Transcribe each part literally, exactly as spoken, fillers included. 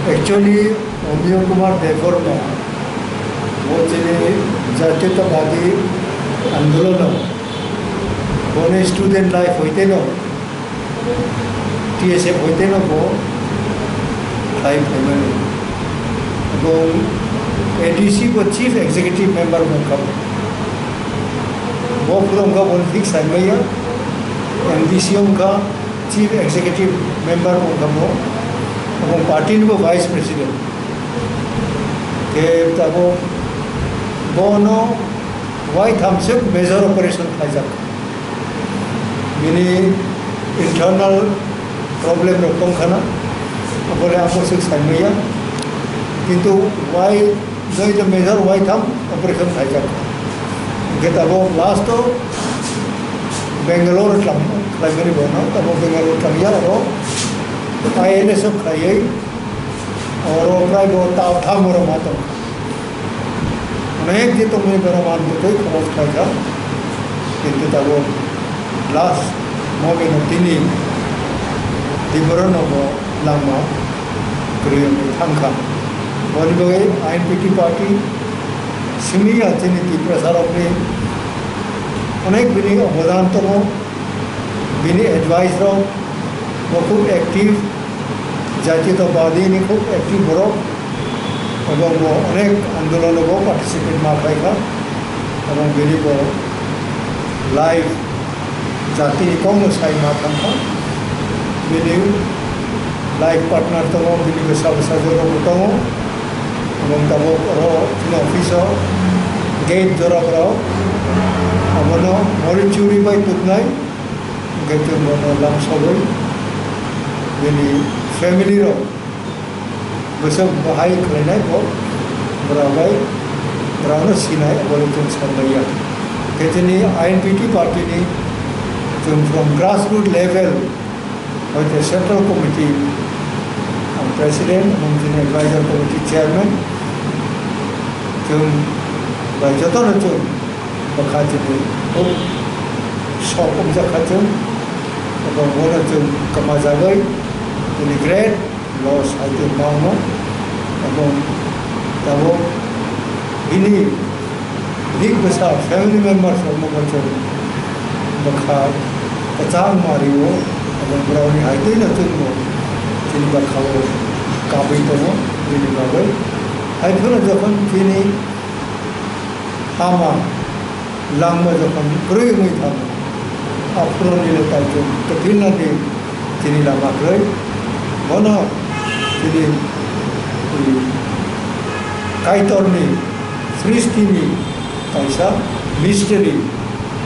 Actually, Omiyo Kumar Debbarma, bo chini Jatiyotabadi Andolon, boni student life hoite no, T S F hoite no bo khlai phaimani. Ebong A D C bo Chief Executive Member wngkha bo. Bo phuru wngkha bo thik saimaya, M D C wngkha, Chief Executive Member wngkha bo, ebong party ni bo Vice President. Khe tabuk bono waithamswk major operation khlaijak. Bini internal problem rok tongkhana, abole ang bwswk saimaya. Kintu wai, joito major waitham operation khlaijak. Hingke tabuk last o Bangalore tlam khlaimani bono, tabuk Bangalore tlamya oro I L S F khlaiwi oro prai bo ta tham oro ma tong. Onek je tongmani borok ang bwtwi khorok khlaijak, kintu tabuk last moment o tini Tiprano bo langma kwrwi wngwi thangkha. Boni bagwi I N P T party simi ya chini Tiprasa rokni onek bini obodan tongo, bini advice rok bo khub active, Jatiyotabadi ni khub active borok, ebong bo onek andolono bo participate ma khlai kha, ebong bini bo life jati ni kok no sai ma thang kha, bini life partner tongo, bini bwsa bwsajwk rok bo tongo, ebong tabuk oro chini office o gate jora borok abono mori churi bai tuknai, hingke chwng bono lamsogwi bini family rok bwswk bahai khlainai bo, bwrang bai bwrangno sinai, abole chwng saimanya. Khe chini I N P T party ni chwng from grassroot level, hoite central committee ang president, ebong chini advisor committee chairman, chwng bai jotono chwng bwkha chini huk sok wngjakha chwng, ebong bono chwng kwmajagwi chini great loss hai khe ma wngno, ebong tabuk bini rik bwsa family members rokno bo chwng bwkha kwchang ma rio, ebong borokni hai twino chwngno chini bwkhao kabwi tongo bini bagwi. Hai phano jokhon chini hama langma jokhon kwrwi wngwi thango, aphuruni le taichung kwthwinani chini lama kwrwi. Bono chini, i, Kaitorni srishtini kaisa mystery,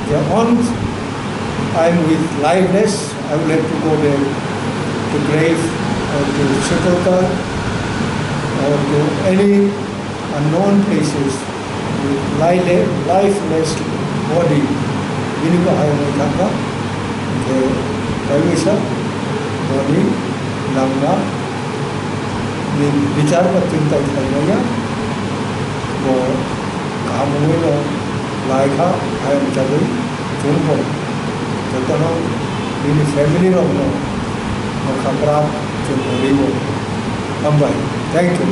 je once I am with lifeless, I will have to go back to grave or to sepulchre or to any unknown places with lile-, lifeless body, bini bahai wngwi thangkha. Hingkhe kaisa boni langma ni bichar ba chwng tai khlaimaya, bo kaham wngwi no lai kha, ayang chagwi chwng bo jotono bini family rokno bwkha kwrak chwng rwo. Hambai, thank you.